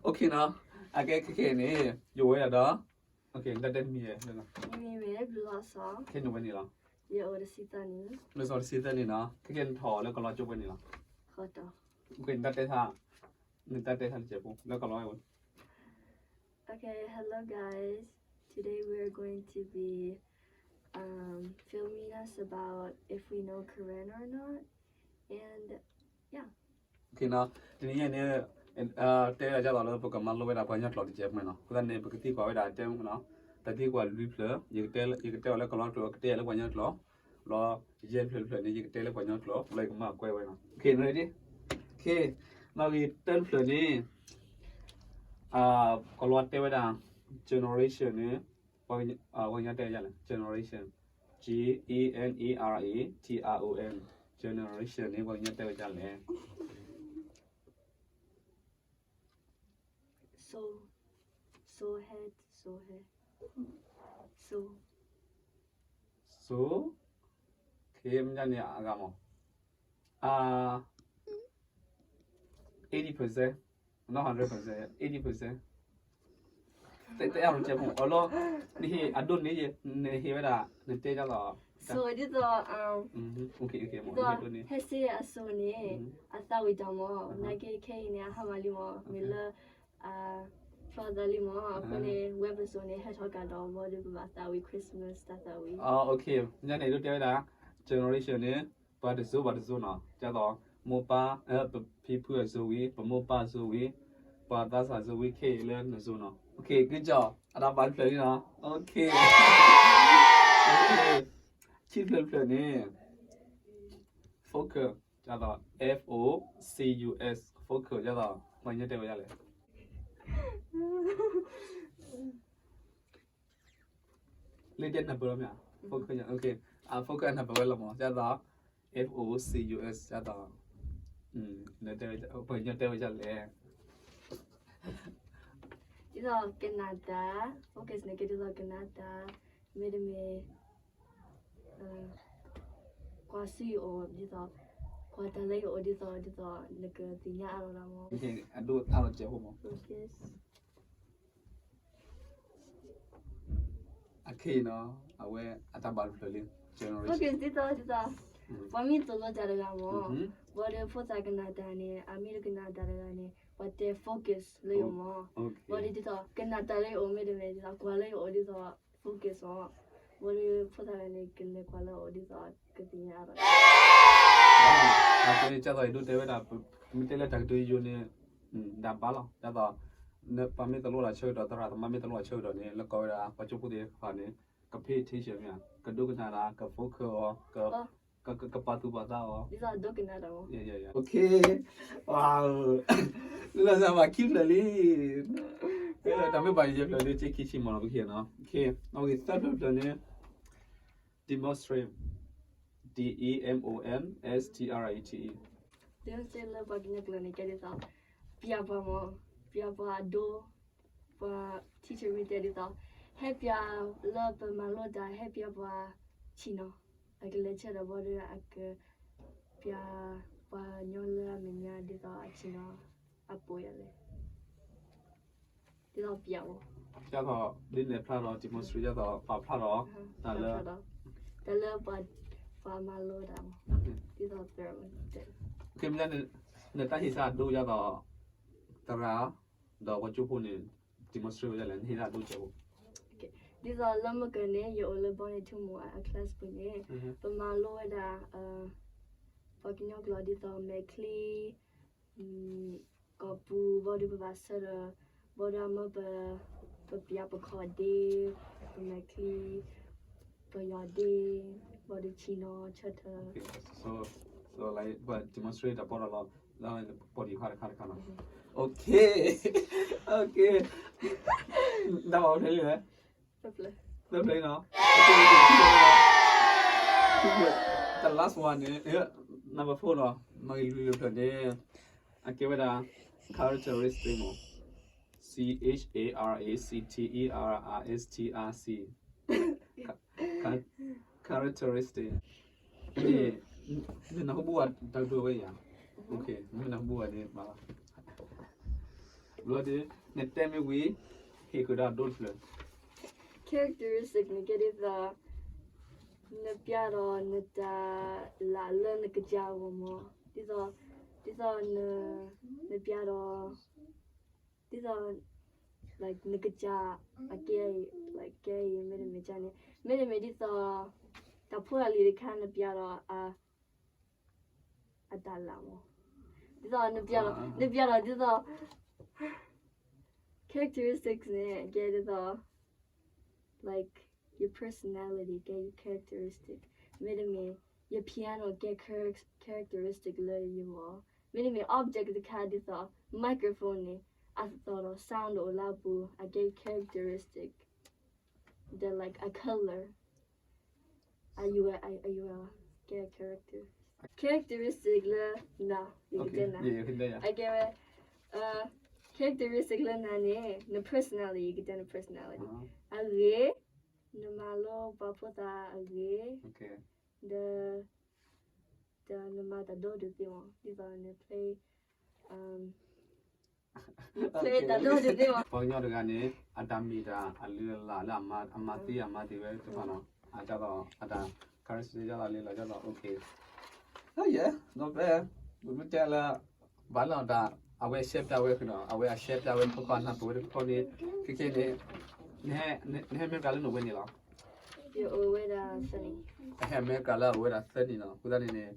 Okay နီၤ, အကဲခဲခဲန့ၣ် ယအိၣ်ဝဲဒၣ်ဒီး, okay နတၢ်တဲနမံၤလဲၣ်, ယမံၤမ့ၢ်ဘျုးလီၤစီၤ, ခဲန့ၣ်ဝဲန့ၣ်လီၤ, ယအိၣ်တဆံသၢနံၣ်, လၢစီၤတဆံသၢနံၣ်နီၤ, ခဲခဲနထီၣ်လၢကလီကၠိဝဲန့ၣ်လီၤ, okay နတၢ်တဲ, နတၢ်တဲတၢ်တစဲးဖိ လၢကလီဝဲ Okay, hello guys. Today we are going to be um, filming us about if we know Karen or not. And yeah. Okay နီၤ, တနံၤညါန့ၣ် တဲဝဲဒၣ်ဒ်သိးလၢပကမၤလိဝဲဒၣ်ပှၤကညီကျိာ်တစဲးဖိနီၤ, အဃိသတးန့ၣ် ပကသံကွၢ်ဝဲဒၣ်တဲ, တၢ်သံကွၢ်လွံၢ်ဖျၢၣ်, ယကတဲအီၤလၢကလီကျိာ်, ကတဲအီၤလၢပှၤကညီကျိာ်, ဘျီ ယဲၢ်ဖျၢၣ်တဖျၢၣ်န့ၣ် ယကတဲလၢပှၤကညီကျိာ်, ဘျီယကမၤကွဲးဝဲနီၤ, okay နီၤ, ready, okay, နီၣ်ဂံၢ်တၢတဖျၢၣ်န့ၣ် ကလီတဲဝဲဒၣ် generation န့ၣ် ပှၤကညီတဲဝဲဒ်လဲၣ်, generation, G E N E R A T I O N, generation န့ၣ် ပှၤကညီတဲဝဲဒ်လဲၣ်, so, so head, so head, so, so, okay မ့ၢ်န့ၣ်အဂၤမး, eighty percent, not hundred percent, eighty percent, တဲအါမးကဲဖိအီၤလီၤ, နဟ့ၣ်အဒိန့ၣ် နဟ့ၣ်ဝဲဒၣ် နတဲဒ်သိး, so ဒ်သိး, ဒ်သိး ဟဲစ့အစိၤန့ၣ် အသးဝံၣ်တၢ်မး, နာ်က့ခဲအံၤန့ၣ် အဟါမၢ်လံမး, မ့ၢ်လၢ ဖျီသးလံမး, အဃိန့ၣ် ဝဲပစိၤန့ၣ် ဟဲထီၣ်ကဒီး ဘၣ်ဒီးပဘၣ်သးဝံၣ် Christmas တၢ်သးဝံၣ်, okay မ့ၢ်န့ၣ် ဒိတဲဝဲဒၣ် generation န့ၣ် ပှၤတစိၤ ပှၤတစိၤနီၤ, ဒ်သိး မိၢ်ပၢ်, ပဖံဖုအစိၤဝံၤ, ပမိၢ်ပၢ်အစိၤဝံၤ, ပှၤသးစၢ်အစိၤဝံၤ ခဲအံၤလၢနစိၤနီၤ, okay ကၠီ, အတၢ်ဘၣ်တဖျၢၣ်လံနီၤ, okay ခံဖျၢၣ်တဖျၢၣ်န့ၣ် focus, ဒ်သိး F O C U S, focus ဒ်သိး ပှၤကညီတဲဝဲဒ်လဲၣ်, လၢတဲနၢ်ပၢၢ်လီၤမ့ၢ်ဧါ, focus, okay, focus နၢ်ပၢၢ်ဝဲလီၤမး, ဒ်သိး F O C U S ဒ်သိး ပှၤကညီတဲဝဲဒ်လဲၣ်, ဒ်သိးကနၣ်တၢ်, focus န့ၣ်ကဲဒ်သိးကနၣ်တၢ်, မ့တမ့ၢ် ကွၢ်ဆူယအိၣ်ဒ်သိး, ကွၢ်တၢ်လၢယအိၣ်ဒ်သိး ဒ်သိးနကသ့ၣ်ညါအါထီၣ်တၢ်မး, အဒိအါထီၣ်စဲးဖိမး, okay နီၤ, အဝဲအတၢ်ဘၣ်တဖျၢၣ်လံ, generation ဒ်သိး, ဒ်သိး ပှၤမ့ၢ်သိၣ်လိတၢ်တဂၤမး, ဘၣ်ဒီးဖိသၣ်ကနၣ်တၢ်န့ၣ် အမ့ၢ်တကနၣ်တၢ်တဂၤန့ၣ် ပှၤတဲ focus လၢယအိၣ်မး, ဘၣ်ဒီးဒ်သိး ကနၣ်တၢ်လၢယအိၣ်မ့တမ့ၢ် ဒ်သိးကွၢ်လၢယအိၣ်ဒ်သိး focus အီၤ, ဘၣ်ဒီးဖိသၣ်တဂၤန့ၣ် ကလဲၤကွၢ်လၢအအိၣ်ဒ်သိး ကသ့ၣ်ညါအါထီၣ်, အဃိန့ၣ် ဒ်သိးယဒိတဲဝဲဒၣ် မ့ၢ်တဲလၢတၢ်ကတိၤယိယိန့ၣ် ဒၣ်ဘၣ်လီၤ, ဒ်သိး ပှၤမ့ၢ်သိၣ်လိတၢ်ဆၢကတီၢ် သရၣ်သမါမ့ၢ်သိၣ်လိတၢ်ဆၢကတီၢ်န့ၣ် လၢကိးဝဲဒၣ် ပှၤကၠိဖိသ့ၣ်တဖၣ်န့ၣ် က pay attention မ့ၢ်ဧါ, ကဒိကနၣ်တၢ် က focus အီၤ, ကပာ်သူၣ်ပာ်သးအီၤ, ဒ်သိးဒိကနၣ်တၢ်မး, okay, လၢစၢ်ဘၣ်ခံဖျၢၣ်လံ, တၢ်မ့ၢ်ဘၣ်ယဲၢ်ဖျၢၣ်လံ က့ခံဆံမးနီၤ, okay နီၤ, okay သၢဖျၢၣ်တဖျၢၣ်န့ၣ် demonstrate, D E M O N S T R A T E, demonstrate လၢပှၤကညီကျိာ်န့ၣ် ကဲဒ်သိး ပျးပှၤမး, ပျးပှၤအဒိ, ပှၤ teacher မ့ၢ်တဲဒ်သိး ဟဲပျးလၢပမၤလိတၢ် ဟဲပျးပှၤဆ့ၣ်နီၤ, အကလဲၤဆၢထၢၣ်ဘၣ်ဒီး အကပျးပှၤကညီလၢအမဲာ်ညါဒ်သိးအဆ့ၣ်နီၤ အပိာ်ယၤလဲၣ် ဒ်သိးပျးမး, ဒ်သိး ဒ်လဲၣ်ဖျါဒီး demonstrate ဒ်သိး ပာ်ဖျါဒီး တၢ်လၢ တၢ်လၢပှၤမၤလိတၢ်မး, ဒ်သိး မ့ၢ် နတၢ်ဟ့ၣ်ဆါအဒိဒ်သိး သရၣ် ဒီးပှၤကၠိဖိန့ၣ် demonstrate ဝဲဒ်လဲၣ် နဟ့ၣ်ဆါအဒိကဲးဖိ, ဒ်သိးလၢမုၢ်ကၢၢ်န့ၣ် ယအိၣ်လၢ Bonnie Thumow အ class ပူၤန့ၣ် ပမၤလိဝဲဒၣ် ပှၤကညီကျိာ်ဒ်သိး မဲာ်ချံ ကိာ်ပူၤ ဘၣ်ဒီးပဘၣ်ဆၢထၢၣ် ဘၣ်ဒီးမ့ၢ်ပ ပပျးပခီၣ်ဒ့ ပမဲာ်ချံ ပယီၤဒ့ ဘၣ်ဒီးဆ့ၣ်နီၤဆၢထၢၣ် so like ပ demonstrate တၢ်ပီးတၢ်လီ လၢပီၢ်ဒံးခါတခါတခါနီၤ, okay, okay, နဘၣ်အိၣ်ဖဲလဲၣ် သၢဖျၢၣ်နီၤ, the last one န့ၣ် number four နီၤ, နီၣ်ဂံၢ်လွံၢ်ဖျၢၣ်န့ၣ် အကဲဝဲဒၣ် characteristic မး, C H A R A C T E R I S T I C, characteristic, နနၢ်ဟူဘၣ်ဝဲတၢ်ကတိၤဝဲယၤ, okay နမ့ၢ်နၢ်ဟူဘၣ်ဝဲန့ၣ် ဘၣ်လီၤ, ဘျီဒီး နတဲမ့ၢ်ဝံၤ ဟ့ၣ်ဃုာ်ဒီးအဒိတဖျၢၣ်. Characteristic န့ၣ်ကဲဒ်သိး နပျဲဒီးနတၢ်လၢ်လၢနကစၢ်အဂီၢ်မး, ဒ်သိး ဒ်သိး နပျဲဒီး ဒ်သိး like နကစၢ်အကဲအံၤ like ကဲအံၤ မ့တမ့ၢ်ကန့ၣ် မ့တမ့ၢ်ဒ်သိး တၢ်ဖိတၢ်လံၤတခါ နပျဲဒီး အတၢ်လၢ်မး, ဒ်သိး နပျဲဒီး နပျဲဒီးဒ်သိး characteristics န့ၣ် ကဲဒ်သိး like your personality ကဲ your characteristic, မ့တမ့ၢ် your piano ကဲ characteristic လၢယဂီၢ်, မ့တမ့ၢ် object တခါဒ်သိး microphone န့ၣ် အသီၣ်ဒီး sound အိၣ်လၢအပူၤ အကဲ characteristic, the like a color, အယွဲ အယွဲ ကဲ character, characteristic လၢနၤ ယကတဲနၤ, အကဲဝဲ characteristic လၢနၤန့ၣ် န personality ယကတဲန personality, အဂ့ၤ, နမၤလိပှၤဖိသၣ်အဂ့ၤ, ဒီး ဒီးနမၤတၢ်ဒီတသ့မး ဒ်သိးန play န play တၢ်ဒီတသ့မး. ပှၤကညီတဂၤန့ၣ် အတၢ်မ့ၢ်တၢ်အလုၢ်အလၢ်လၢအမၤ အမၤသ့အမၤသ့ဝဲတဖၣ်နီၤ, အကၢ်သိးအတၢ် characteristic ကၢ်သိးလံလီၤကၢ်သိး okay, ယဲ ဒီးဖဲ ပမ့ၢ်တဲလၢ ဘၣ်လီၤတၢ် အဝဲအ share ပျၢ်ဝဲနီၤ, အဝဲအ share ပျၢ်ဝဲတခီခီ အနၢ်ပၢၢ်ဝဲတခီခီန့ၣ် ခဲခဲန့ၣ် နဟဲ နဟဲအမဲရကၤလၢနအိၣ်ဝဲန့ၣ်လီၤ. ယအိၣ်ဝဲဒၣ်သၢနံၣ်, အဟဲအမဲရကၤလၢအအိၣ်ဝဲဒၣ်သၢနံၣ်နီၤ, အဃိသတးန့ၣ်န့ၣ်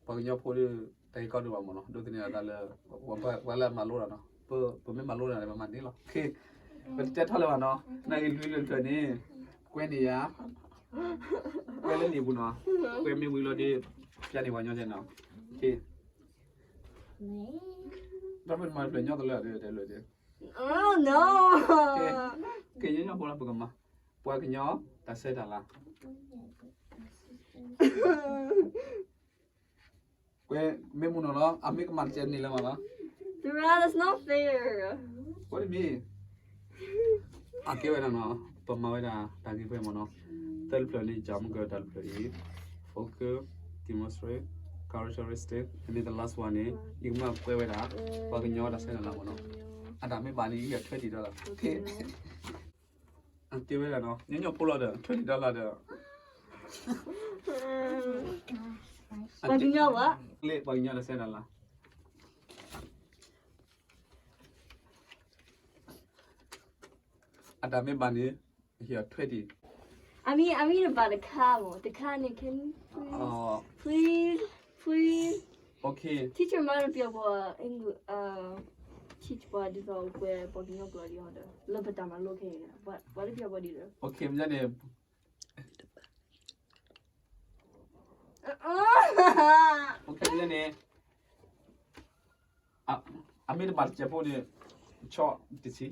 ပှၤကညီဖိဒီး တၢ်ဂ့ၢ်ကီဒိၣ်ဘၣ်မးနီၤ, ဒိးသန့ၤအသးလၢ ပှၤလၢအမၤလိတၢ်နီၤ, ပမ့ၢ်မၤလိတၢ်န့ၣ် ပမၤန့ၢ်လီၤ, ပတတဲထီၣ်လၢၤဘၣ်နီၤ, နဂ့ၢ်လွံၢ်လၢတဖျၢၣ်န့ၣ် ကွဲးန့ၢ်ယၤ ကွဲးလၢန့ၣ်ပူၤနီၤ, ကွဲးမ့ၢ်ဝံၤလီၤဒီး ပျၢ်န့ၢ်ပှၤကညီကဲနီၤ, တၢ်ပမၤတဖျၢၣ်ညီတလၢဒီးတဲလၢဒီး, ကညီဖိလၢပကမၤ ပှၤကညီတၢ်ဆဲးတၢ်လၤ ကွဲးမ့ၢ်မုၢ်နီၤလီၤ, အမ့ၢ်ကမၤတကဲန့ၣ်လၢမးလီၤ. That's not fair. What do you mean? အကဲဝဲဒၣ်နီၤ, ပမၤဝဲဒၣ်တၢ်ဂ့ၢ်ဖဲမးနီၤ, သၢတဖျၢၣ်န့ၣ် ယမ့ၢ်ကတၢ်တဖျၢၣ်အံၤ focus, demonstrate, characteristic, and then the last one န့ၣ် ယကမၤကွဲးဝဲဒၣ် ပှၤကညီတၢ်ဆဲးတၢ်လၤမးနီၤ, အတၢ်မ့ၢ်ဘၣ်န့ၣ် ယကထွဲတံၢ်ဒီးလီၤ. အကဲဝဲဒၣ်နီၤ, ညီညီဖိလီၤဒီး ထွဲတံၢ်ဒီးလီၤဒီး ပှၤကညီဘၣ်, လၢပှၤကညီတၢ်ဆဲးတၢ်လၤ အတၢ်မ့ၢ်ဘၣ်န့ၣ် ဟ့ၣ်အထွဲတံၢ်. အမ့ၢ် အမ့ၢ်တဘၣ်တခါမး, တခါန့ၣ် can you please, please, please? Okay. Teacher မၤတပျီပှၤ English, teach ပှၤဒ်သိးကွဲးပှၤကညီကျိာ်ဒ်အီၤဒီး လၢပတၢ်မၤလိခဲအံၤ, ပှၤတပျီပှၤဒ်ဒီး Okay, မ့ၢ်န့ၣ် Okay, မ့ၢ်န့ၣ် အမ့ၢ်တဘၣ်တစဲးဖိန့ၣ် ဆီၣ်တဆံ,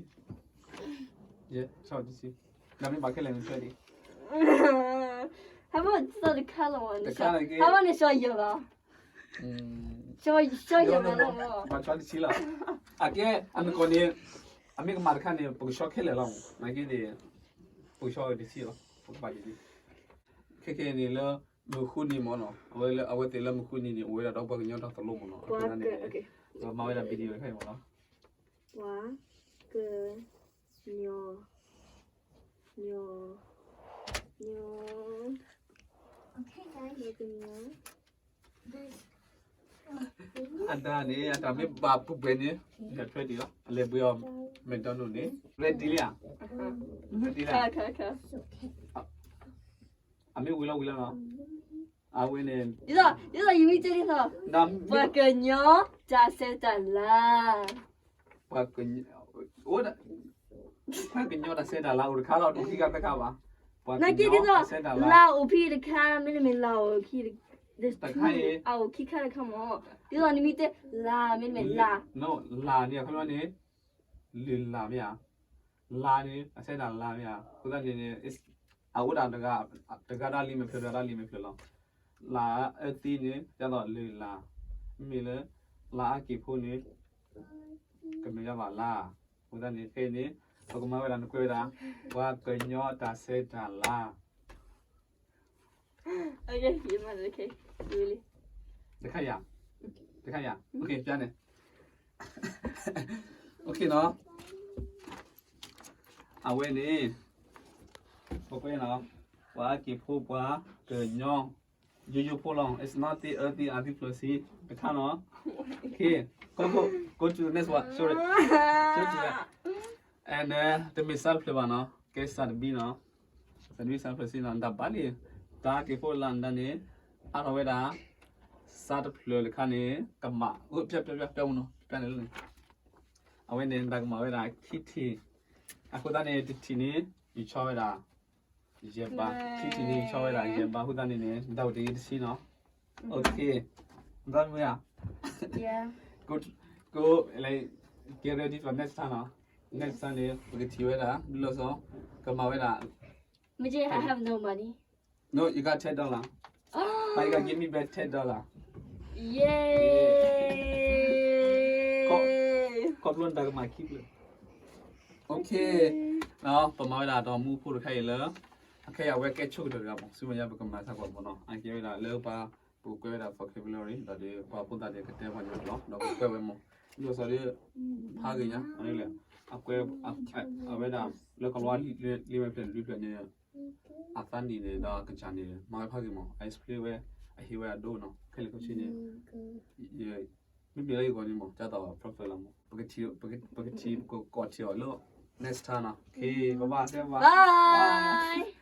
ယဲ ဆီၣ်တဆံ, ဒီးမ့ၢ်ဘၣ်ခဲလၢာ်န့ၣ် ထွဲဒံး, ဟဲဘၣ်ဆီၣ်တခါလီၤ, တခါန့ၣ်က့ ဟဲဘၣ်န့ၣ်ဆီၣ်ယဲၢ်ဘၣ်, ဆီၣ်ယဲၢ်ဘၣ်လီၤ, ဘၣ်ဆီၣ်တဆံလီၤ, အကဲ အနကီၢ်န့ၣ် အမ့ၢ်ကမၣ်တခါန့ၣ် ပကဆီၣ်ခဲလၢာ်လီၤ, နာ်က့န့ၣ် ပကဆီၣ်တဆံလီၤ, ပကဘၣ်တဆံ, ခဲခဲန့ၣ်လၢ မုၢ်ဃုနံၤမးနီၤ, အဝဲလၢ အဝဲသ့ၣ်လၢမုၢ်ဃုနံၤန့ၣ် အိၣ်ဝဲဒၣ်ဒီးပှၤကညီတၢ်သိၣ်လိမးနီၤ, အဃိသတးန့ၣ် ပမၤဝဲဒၣ် video တခါအံၤမးနီၤ, ပှၤကညီ, ညီ, ညီ, ပှၤကညီ အတၢ်န့ၣ် အတၢ်မ့ၢ်ဘၣ်ပှဲၤပှဲၤန့ၣ် ထွဲတံၢ်လီၤ, အလဲၤဘှံးအီၤ McDonald န့ၣ် ready လံဧါ, ready လံ, အမ့ၢ်ဝံၤလီၤဝံၤလီၤနီၤ, အဝဲန့ၣ် ဒ်သိး ဒ်သိးယမ့ၢ်တဲဒ်သိး ပှၤကညီတၢ်ဆဲးတၢ်လၤ, ပှၤကညီ အိၣ်ဒၣ် ပှၤကညီတၢ်ဆဲးတၢ်လၤအိၣ်တခါလီၤ, တအိၣ်ခံခါသၢခါဘၣ်, နာ်က့ဒ်သိး လၤအိၣ်ဖဲတခါ မ့တမ့ၢ်လၤအိၣ်ခံ တခါအံၤ အအိၣ်ခံခါတခါမး, ဒ်သိးနမ့ၢ်တဲ လၤ မ့တမ့ၢ်လၤ, လၤန့ၣ် အခီပညီန့ၣ် လုၢ်လၤမ့ၢ်ဧါ, လၤန့ၣ် အဆဲးတၢ်လၤမ့ၢ်ဧါ, အဃိသတးန့ၣ်န့ၣ် အအိၣ်ဒၣ်တဂၤ တဂၤဒၣ်လံမ့ၢ်ဖျၢၣ် တဂၤဒၣ်လံမ့ၢ်ဖျၢၣ်လီၤ, လၤအၢသံန့ၣ် ဒ်သိးလုၢ်လၤ, မ့မ့ၢ်လၢ လၤအါက့ၤဖိန့ၣ် ကမ့ၢ်ဒ်သိးလၤ, အဃိသတးန့ၣ် ခဲအံၤန့ၣ် ပကမၤဝဲဒၣ် နကွဲးဝဲဒၣ် ပှၤကညီတၢ်ဆဲးတၢ်လၤ တခါယၤ, တခါယၤ, okay ပျၢ်န့ၣ် Okay နီၤ, အဝဲန့ၣ် ပကွဲနီၤ, ပှၤဟဲက့ၤဖိပှၤကညီ ယိယိဖိလီၤ, it's not the earthy အသံဖျၢၣ်ဆံတခါနီၤ. Okay, go go go to the next one, sorry, sorry, and တမ့ၢ်စးတဖျၢၣ်ဘၣ်နီၤ, ကဲစးတဘံနီၤ, စးတဘံစးတဖျၢၣ်ဆံနီၤ, တၢ်ဘၣ်လံ, တၢ်ဟဲက့ၤဖိလၢနဒါန့ၣ် အါထီၣ်ဝဲဒၣ် စးတဖျၢၣ်တခါန့ၣ် ကမၣ်, အိၣ် ဖျါဖျါဖျါဖျါမနီၤ, ဖျါန့ၣ်လၢန့ၣ်, အဝဲန့ၣ် နဒါကမၣ်ဝဲဒၣ်ခံထံၣ်, အဃိသတးန့ၣ် တထံၣ်န့ၣ် ယဆီဝဲဒၣ် ယဲၢ်ဘး, ခံထံၣ်န့ၣ် ယဆီဝဲဒၣ်ယဲၢ်ဘး, အဃိသတးန့ၣ်န့ၣ် နဒါအိၣ်တ့ၢ်တဆံနီၤ. Okay, နဒါမ့ၢ်ဧါ, go, go, like, get ready for next time နီၤ, next time န့ၣ် ပကထံၣ်ဝဲဒၣ် ဘျီစီၤ ကမၣ်ဝဲဒၣ် Miji, I have no money. No, you got ten dollar. But you gotta give me back ten dollar. Yay! ခီဖျိနဒါကမၣ်ခံဖျၢၣ်. Okay, ပမၤဝဲဒၣ်ဒီးမူဖိတခါအံၤလၢ အခဲအံၤအဝဲကဲဆိကတၢၢ်တဂၤမး, ဆူမဲာ်ညါပကမၤဆါကွၢ်မးနီၤ, အကဲဝဲဒၣ်လၢပှၤ ပကွဲဝဲဒၣ် vocabulary ဒီးပှၤဖိသၣ်ဒီးကတဲပှၤညီလီၤ, ဒီးပကွဲဝဲမး, ဒ်သိးဒီး ဖးဂ့ၤညါ အန့ၣ်လဲၣ်, အကွဲ အဝဲဒၣ် လၢကလီၤလွံၢ်ဖျၢၣ်န့ၣ် အသးနံၣ်န့ၣ် ဒီးအကစၢ်န့ၣ် မၤဝဲဖးဂ့ၤမး, အ explain ဝဲ အဟ့ၣ်ဝဲအဒိနီၤ, ခဲလၢာ်ခဲဆ့န့ၣ် မ့မ့ၢ်လၢယဂီၢ်န့ၣ်မး ကၢ်သီၣ် perfect လီၤမး, ပကထံၣ် ပကထံၣ် ပကကိးထံၣ်အီၤလၢ next time နီၤ. Okay, bye bye, say bye bye. Bye.